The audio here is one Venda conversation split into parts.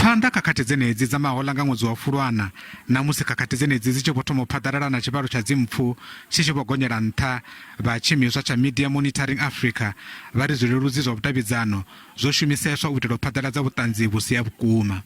Phanḓa khakhathi dzenedzi dza mahoḽa nga ṅwedzi wa Fulwana na musi khakhathi dzenedzi dzi tshi vho thoma u phaḓalala na tshivhalo tsha dzimpfu tshi tshi vho gonyela nṱha, vha tshiimiswa tsha Media Monitoring Africa vha ri zwileludzi zwa vhudavhidzano zwo shumiseswa u itela u phaḓaladza vhuṱanzi vhu si ha vhukuma.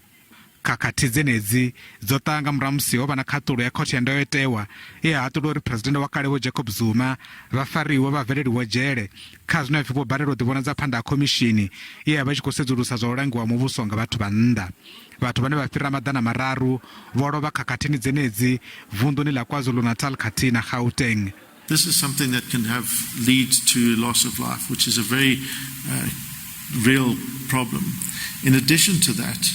Khakhathi dzenedzi dzo ṱaha nga murahu ha musi ho vha na khaṱulo ya Khothe ya Ndayotewa ye ya haṱula uri Phresidennde wa kale Vho Jacob Zuma vha fariwe vha valeliwe dzhele kha zwine ha pfi vho balelwa u ḓivhonadza phanḓa ha khomishini ye ya vha i tshi khou sedzulusa zwa u langiwa ha muvhuso nga vhathu vha nnḓa. Vhathu vhane vha fhira 300 vho lovha khakhathini dzenedzi vunḓuni ḽa KwaZulu-Natal khathihi na Gauteng. This is something that can have lead to loss of life, which is a very real problem. In addition to that,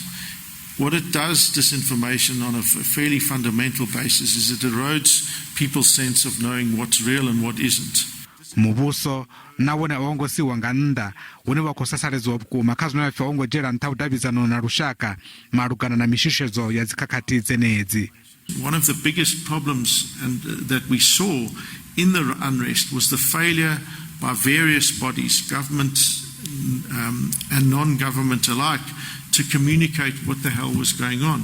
what it does, disinformation, on a fairly fundamental basis, is it erodes people's sense of knowing what's real and what isn't. Muvhuso na wone a wo ngo siiwa nga nnḓa, hune wa khou sasaledziwa vhukuma kha zwine wa pfi a wo ngo dzhiela nṱha vhudavhidzano na lushaka malugana na mishushedzo ya dzikhakhathi dzenedzi. One of the biggest problems and, that we saw in the unrest was the failure by various bodies, government and non-government alike, to communicate what the hell was going on.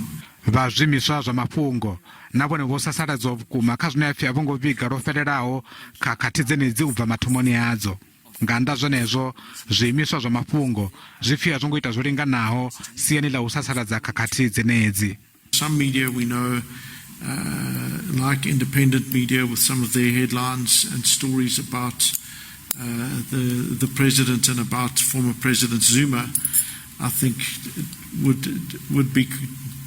Vha zwiimiswa zwa mafhungo na vhone vho sasaladziwa vhukuma kha zwine ha pfi a vho ngo vhiga lwo fhelelaho khakhathi dzenedzi u bva mathomoni adzo. Nga nnḓa zwenezwo, zwiimiswa zwa mafhungo zwi pfi a zwo ngo ita zwo linganaho siani ḽa u sasaladza khakhathi dzenedzi. Some media we know, like independent media with some of their headlines and stories about the president and about former President Zuma, I think would be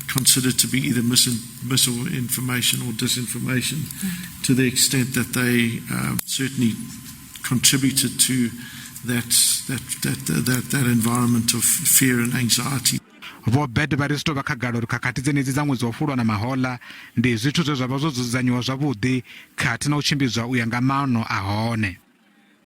considered to be either misinformation or disinformation to the extent that they certainly contributed to that environment of fear and anxiety. Vho Baird vha ri zwi tou vha khagala uri khakhathi dzenedzi dza ṅwedzi wa Fulwa na mahoḽa ndi zwithu zwe zwa vha zwo dzudzanyiwa zwavhuḓi khathihi na u tshimbidzwa u ya nga maano a hone.